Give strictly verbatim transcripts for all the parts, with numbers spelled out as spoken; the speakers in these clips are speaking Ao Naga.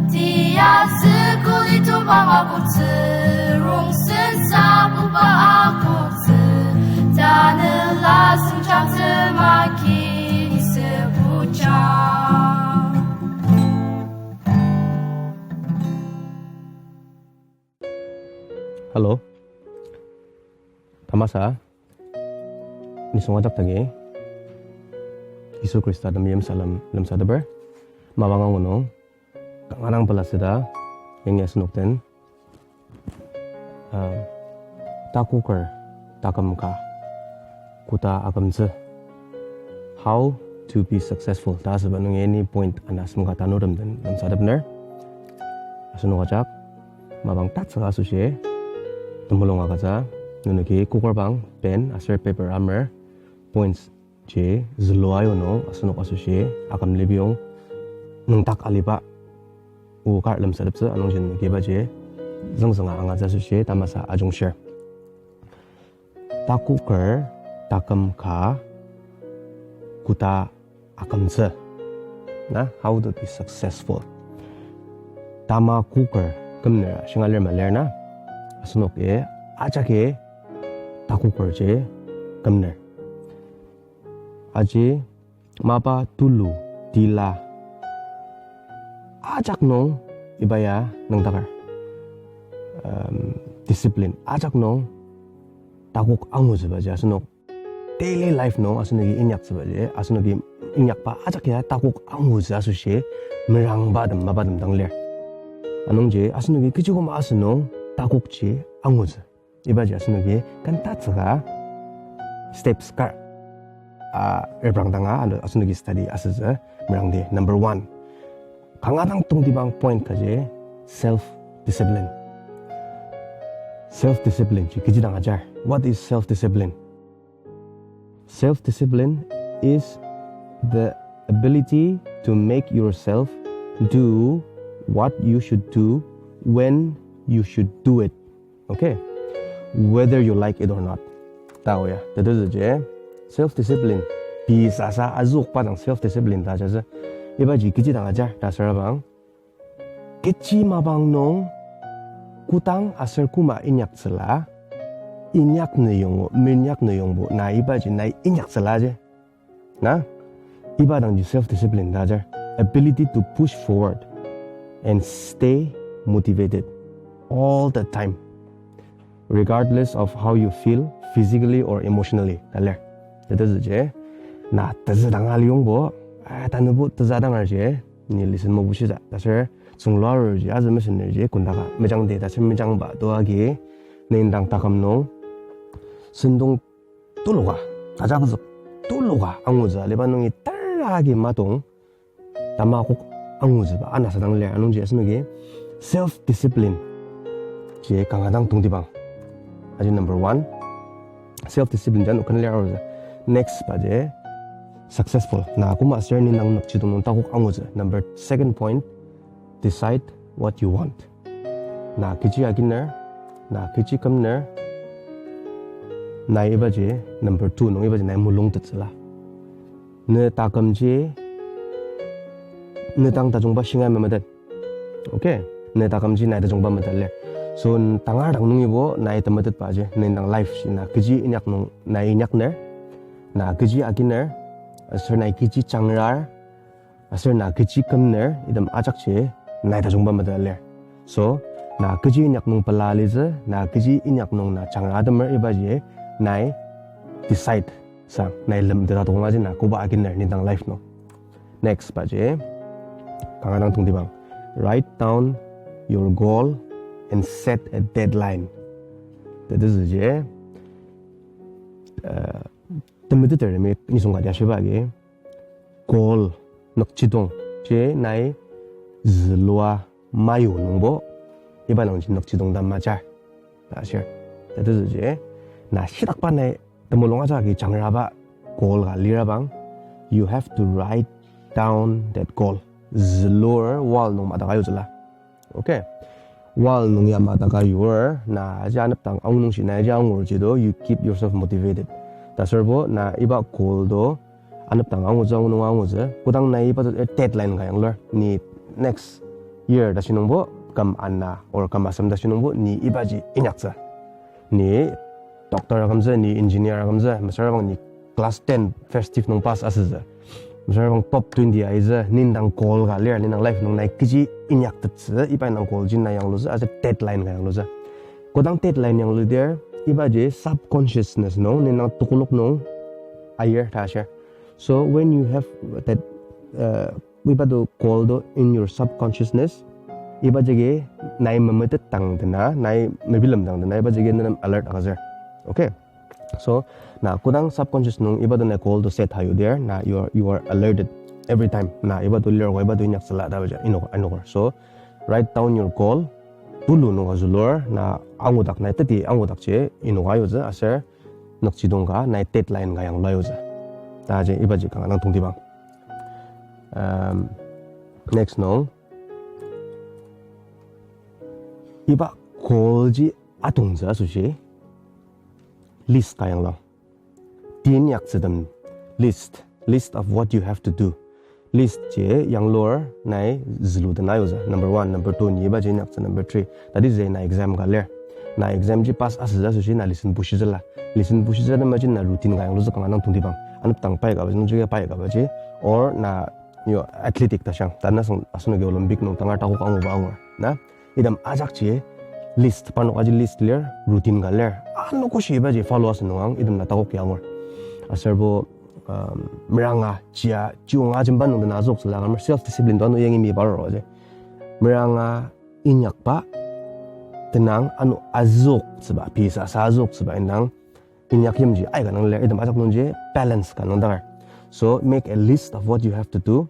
Tia sükuli tobang akoktsü, rongsen sakuba akoktsü, tanela süngjang temaki ni sübuja. Hello. Tamasa. Nisung ajak dangi Yisu Khrista temeim salem lemsateper. Mapang angu nung kanga dang pela süda yangi asenok den, ah, takoker taküm ka koda akümtsü, how to be successful ta asüba nungi ni point ana asem ka tanurtem den lemsatepner. Asenok ajak mapang tatsüka asoshi temulung agütsü, nenoki koker bang pen aser paper amer points ji zülua yonung asenok asoshi aküm libiyong nüngdak aliba o kar lemsateptsü. Anungji nenoki ibaji züngzünga angatsü asoshi tamasa ajungshir. Takoker taküm ka koda akümtsü. Na, how to be successful. Tamakoker kümner shingalir malir na. Asenoki ajaki takoker ji kümner. Aji mapa tulu tila ajak nung iba ya nüngdaker. Um, discipline ajak nung takok angutsüba ji asenok daily life nung asenoki inyaktsübaji, asenoki inyakba ajak ya takok angutsü asoshi merangba tem, mapa tem dang lir. Anungji asenoki kechi koma asünung takokji angutsü. Ibaji asenoki ken tatsüka steps kar, ah, reprang danga ano asenoki study asütsü merangdi. Number one. Kanga dang tongtibang point kaji self discipline. Self discipline ji kechi dang ajar. What is self discipline? Self discipline is the ability to make yourself do what you should do when you should do it. Okay? Whether you like it or not. Tao ya. Tetezüji self discipline. Pei sasa azükba dang self discipline ta ajatsü. Ibaji kechi dang ajar ta asürabang, kechi mapang nung kodang aser koma inyaktsüla, inyaknü yongo, minyaknü yongbo, na ibaji nai inyaktsüla ji. Na, iba dangji self discipline ta ajar. Ability to push forward and stay motivated all the time, regardless of how you feel physically or emotionally. Ta lir. Tetezüji, na tezü dang aliyongbo, ah, tanübo tezü dang arji, ni listen mo bushitsü. Taser tsünglua arurji, azü mesenerji, kundaka mejangdi, taser mejangba to agi, nendang taküm nung sentong tuluka, tajangzük tuluka angutsü aliba nungi tara agi matong tamakok angutsüba ana sadang lir. Anungji asenoki self discipline ji kanga dang tongtibang. Aji number one, self discipline ji ano ken lir arur. Next baji successful. Na koma aser ni nang nükjidong nung takok angutsü. Number second point, decide what you want. Na kechi aginer, na kechi kümner, na ibaji number two nung ibaji nai mulung tetsüla. Ne takümji, ne dang tajungba shinga memetet. Okay? Ne takümji nai tajungba metet lir. So, n-, tangar dang nungibo nai temetetba ji, ne dang life ji, na kechi inyak nung, nai inyakner, na kechi aginer, aser nai kechi changrar, aser na kechi kümner, item ajakji nai tajungba meda lir. So, na kechi inyak nung pela litsü, na kechi inyak nung na changra atemer ibaji nai decide sa, nai lemteta tongla ji na koba aginer nidang life nung. Next baji, kanga dang tongtibang. Write down your goal and set a deadline. That is ji, uh, temeteter mi nisung ka dia shiba agi. Goal, nükjidong, ji nai zülua mayu nungbo, iba nungji nükjidong ta majar. Ta shir. Tetezüji, na shitakba nai temulung ajaki jangraba goal ka lirabang, you have to write down that goal. Zülur wall nung mataka yutsüla. Okay. Wall nung ya mataka yur, na aji anepdang aonung shi, na aji angur jido, you keep yourself motivated. Taserbo, na iba goal do, Anepdang angutsü, angu nung angutsü. Kodang nai iba to, eh, deadline ka yanglur. Ni next year ta shinungbo, kam ana, or kam asem ta shinungbo, ni ibaji inyaktsü. Ni doctor akümtsü, ni engineer akümtsü, mesüra bang ni class ten festive nung pass asütsü. Mesüra bang top twenty aitsü, nindang goal ka lir, nindang life nung nai kechi inyaktettsü, iba indang goal ji nai yanglutsü, aser deadline ka yanglutsü. Kodang deadline yangludir, ibaji subconsciousness nung, nindang tekolak nung ayir ta ashir. So when you have that, uh, iba to goal to in your subconsciousness, iba jagi nai memetet tang dena, nai mebilem tang dena, iba jagi nenem alert agütsür. Okay. So, na kodang subconscious nung iba to nai goal to set ayudir, na you are, you are alerted every time. Na iba to lir ko, iba to inyaktsüla ta baja, ino, inoker. So, write down your goal. Tulu nung ka zülur, na angudak, nai teti angudakji inoka ayutsü, aser nokjidong ka, nai deadline ka yanglu ayutsü. Ta ji ibaji kanga dang tongtibang. Um, next nung. Iba goal ji atongtsü asoshi list ka yanglu. Tin yaktsütem list. List of what you have to do. List ji yanglur nai zülu den ayutsü. Number one, number two, ni ibaji inyaktsü number three. That is, eh, na exam ka lir. Na exam ji pass asütsü asoshi na lesson bushitsüla. Lesson bushitsü atema ji na routine ka yanglutsü kanga dang tongtibang. Anepdang pai ka baji, nungji pai ka baji. Or na, you know, athletic ta shang. Tanü asüng, asenoki Olympic nung tangar takok anguba angur. Na? Item ajakji list, parnok aji list lir, routine ka lir. Ano koshi ibaji follow asünung ang, item na takok ya angur. Aserbo, um, meranga, chia, chiunga jemba nung dena azok tsüla, amer self discipline to ano yangi mi baro aji. Meranga inyakba, tenang ano azok tsüba, pisa sa azok tsüba indang, inyak yimji aika nung lir, item ajak nungji balance ka nung dakar. So make a list of what you have to do.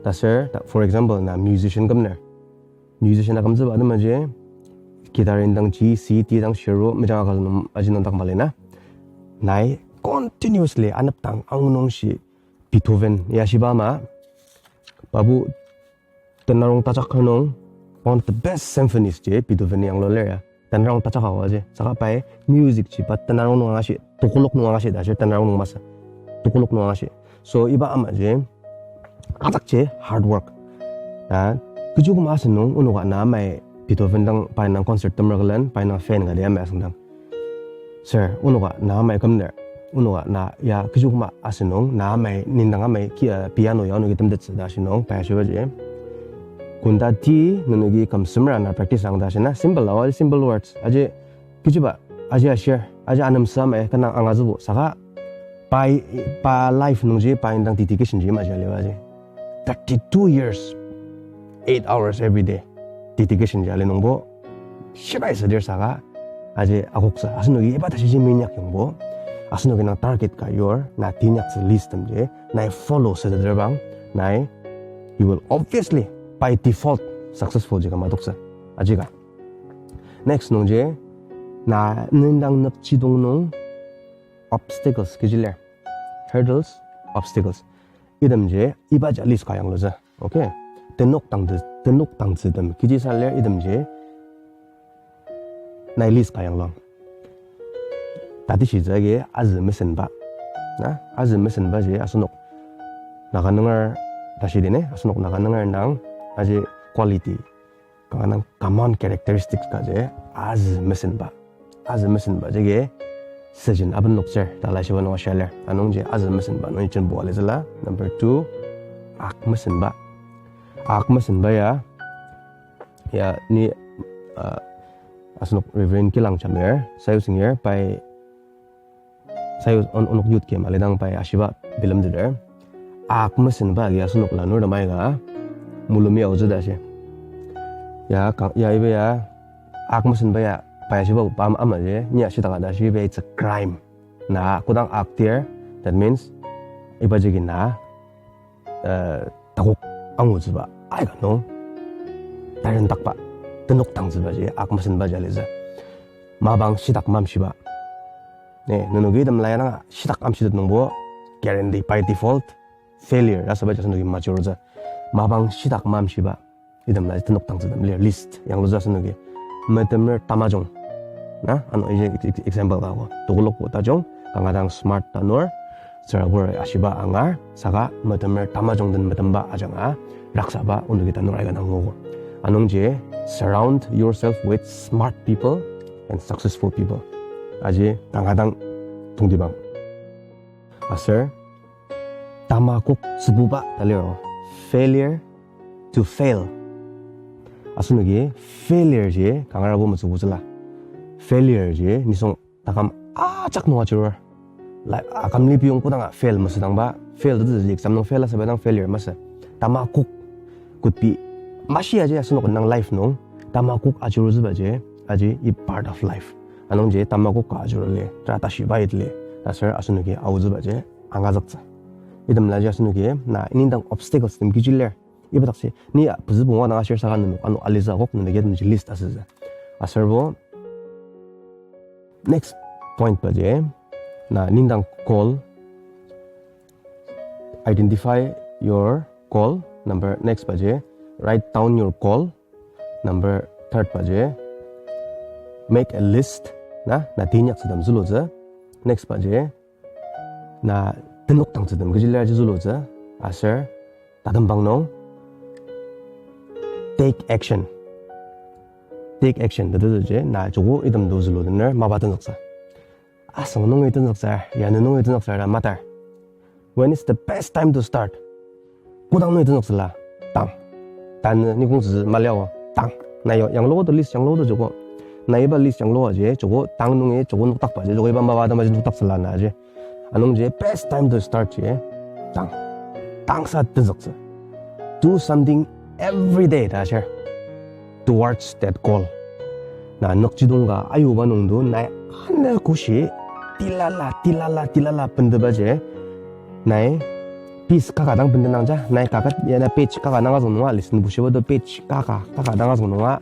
Taser, ta, for example, na musician kümner. Musician akümtsüba atemaji, guitar indang G, C, D dang shiru, mejang aka nung aji nung dak mali na. Nai continuously anepdang angunungshi Beethoven ya shiba ama, pabu tenarong tajak ka nung, one of the best symphonies ji Beethoven yanglu lir ya. Tenarong tajak awa ji. Saka pai music ji pa tenarong nung angashi, tekolak nung angashi ta ji tenarong nung masü. Tekolak nung angashi. So iba ama ji, ajakji hard work. Ta, kechi koma asünung, onoka na amai Beethoven dang pai nang concert temer külen, pai nang fan ka dia amai asüngdang. Sir, onoka na amai kümner, onoka na ya kechi koma asünung, na amai nindang amai ki, uh, piano ya onoki temtettsü ta asünung, pai ashiba ji. Kunda ti nenoki küm semra na practice ang ta ashina, simple awa, simple words. Aji, kechiba, aji ashir, aji anemsa ama, eh, kena angazübo, saka, pai, pa life nungji, pa indang dedication ji ima ji aliba ji. Thirty-two years, eight hours every day. Dedication ji ali nungbo, shibai sedir saka, aji akoksa, asenoki iba tashi ji minyak yongbo, asenoki nang target ka yor, na tinyak tsü list tem ji, nai follow sedir bang, nai, you will obviously, by default, successful ji kama toksa. Aji ka. Next nungji, na nendang nükjidong nung obstacles kechi lir. Hurdles, obstacles. Itemji, ibaji list ka yanglutsü. Okay. Tenok tangtsü, tenok tangtsütem kechi sa lir itemji. Nai list ka yangluang. Tati shitsü agi azü mesenba. Na, azü mesenba ji asenok Naga nunger tashi dine, asenok Naga nunger nang aji quality. Kanga nang common characteristics ka ji azü mesenba. Azü mesenba jagi sejin aben loktsür ta laishiba nung ashia lir. Anungji azü mesenba nung ijen bua litsüla. Number two, ak mesenba. Ak mesenba ya, ya ni, uh, asenok Reverend Kilang Jamir, sayu singir, pai Sayu on-, onok youth camp alidang pai ashiba bilemteter. Ak mesenba agi asenok lanur ta maika mulumi aotsü ta shi. Ya, ka-, ya iba ya, ak mesenba ya, pai ashiba pa ama, ama ji, ni ashitaka ta shi iba it's a crime. Na, kodang ak tir, that means, iba jagi na, eh, takok angutsüba, aika nung, tarendakba, tenok tangtsüba ji, ak mesenba ji alitsü. Mapang shitak mamshiba. Ne, nenoki item la ya dang shitak amshitet nungbo, guarantee by default, failure, asüba ji asenoki majurutsü. Mapang shitak mamshiba. Item la tenok tangtsütem lir list yanglutsü asenoki. Metemer tamajung. Na, ano iji ex-, ex-, example ka ko. Tokolokbo tajung, kanga dang smart tanur, tsürabur ashiba angar, saka metemer tamajung den metemba ajanga, raksaba onoki tanur aika dang nguogo. Anungji, surround yourself with smart people and successful people. Aji kanga dang tongtibang. Aser, tamakok tsübuba ta liro, failure to fail. Asenoki failure ji kangarabo metsübutsüla. Failure ji nisung takam ajak nung ajurur. Like, akam libi yong kodanga fail masüdangba, fail tetsü exam nung fail asüba dang failure masü. Tamakok could be mashi aji asenok nang life nung, tamakok ajurutsüba ji, aji a part of life. Anungji tamakok ka ajuruli, tera tashi bai li, ta aser asenoki aotsüba ji angazüktsü. Itemlaji asenoki, na, nindang obstacles tem kechi lir. Ibadakji, ni pezü pungu dang ashir saka nenok ano alitsü akok nenok yimji list asütsü. Aserbo, next point baji, na, nindang goal, identify your goal. Number, next baji, write down your goal. Number third baji, make a list. Na, na tinyak sedem zülutsü. Next baji, na tenok dang sedem kechi lir aji zülutsü. Aser, tatembang nung, take action. Take action, tete ji, na joko item do zülu tener, mapa tenzüksa. Asang nungi tenzüksa, yani nungi tenzüksa, ra matar. When is the best time to start? Kodang nungi tenzüksala, tang. Tanü ni kongtsü maliao, tang. Na yo, yanglugo to list, yanglugo to joko. Na iba list yanglugo ji, joko, tang nungi, joko noktakba ji, joko iba mapa atema ji noktaksala na ji. Anungji best time to start ji, tang. Tangsa tenzüktsü. Do something every day ta shir. Towards that goal. Na nokjidong ka ayuba nungdo, nai ana kushi, tilala, tilala, tilala, bendeba ji. Nai, piece kaka dang bendenang ja, nai kaka, ya na page kaka dang azüng nunga, listen bushiba do page kaka, kaka dang azüng nunga,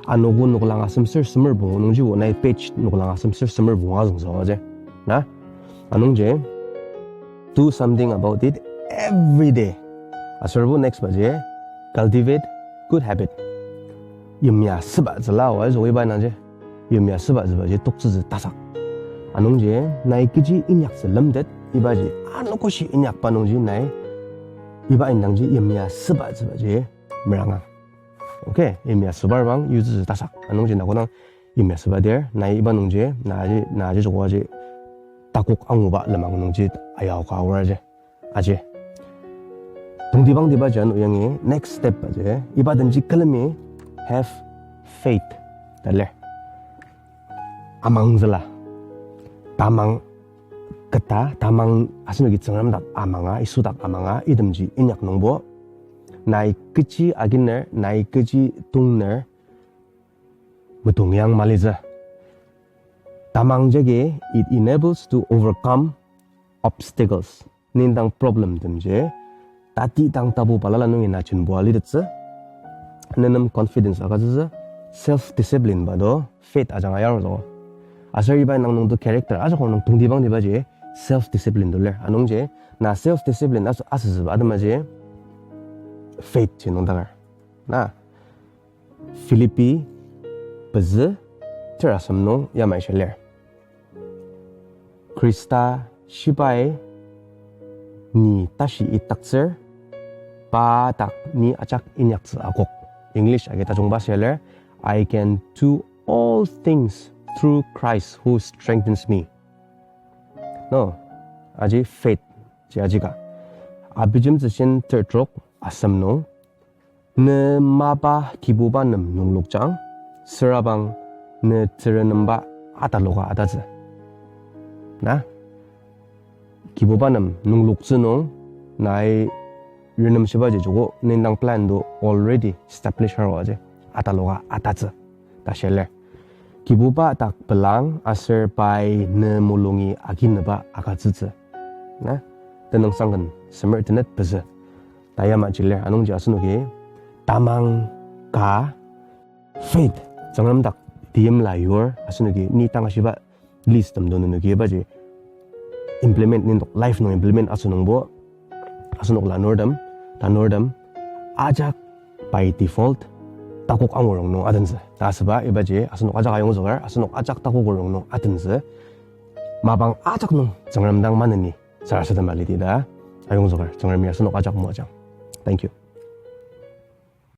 anogo noklang asem ser semer bungo nungjibo, nai page noklang asem ser semer bungo azüng sa je. Na? Anungji, do something about it every day. Aserbo next baji, cultivate good habit. Yimya süba züla wa, zo iba nangji. Yimya süba züba ji toktsütsü tasak. Anungji, nai kechi inyaktsü lemtet, iba ji, anogo shi inyakba nungji nai, iba indangji yimya süba züba ji meranga. Okay, yimya süba bang, yutsütsü tasak. Anungji na kodang yimya süba dir, nai iba nungji, naji, naji joko ji, takok anguba lemang nungji, ayao ka aor ji. Aji. Tongtibang diba jan uyangi, next step aji, iba denji külemi, have faith. Talir. Amang züla. Tamang keta, tamang asenoki Tsüngrem dak amanga, Yisu dak amanga, itemji inyak nungbo. Nai kechi aginer, nai kechi tongner, metongyang malitsü. Tamang jagi, it enables to overcome obstacles. Nindang problem temji, tati dang tapu balala nungi na jenbua litettsü. Nenem confidence agütsütsü, self discipline ba do, faith ajanga yaro zo. Aser iba nang nung do character, ajakong nung tongtibang diba ji, self discipline do lir. Anungji, na self discipline as-, asütsüba atema ji, faith ji nung dakar. Na, Philippi, pezü, ter asem nung yamai shia lir. Khrista shibai ni tashi itaktsür, pa dak ni ajak inyaktsü akok. English agi tajungba shia lir, I can do all things through Christ who strengthens me. No, aji faith ji ajika. Abijemtsü shin ter trok asem nung, ne mapa Kibuba nem nunglokjang, sürabang ne terenemba ataloka atatsü. Na? Kibuba nem nungloktsü nung, nai renemshiba ji joko nindang plan do already establish harua ji, ataloka atatsü. Ta shia lir. Kibuba dak pelang aser pai ne mulungi agineba agütsütsü. Na? Tenüngsangken semer tenet pezü. Ta yamaji lir, anungji asenoki tamang ka faith, Tsüngrem dak teimla yur, asenoki ni tang ashiba list tem do nenoki ibaji implement nendok life nung implement asünungbo, asenok lanurtem, tanurtem, ajak by default takok angurong nung atentsü. Ta asüba ibaji asenok ajak ayongzüker, asenok ajak takok arong nung atentsü. Mapang ajak nung Tsüngrem dang maneni sarasadema lidi ta ayongzüker, Tsüngremi asenok ajak moajang. Thank you.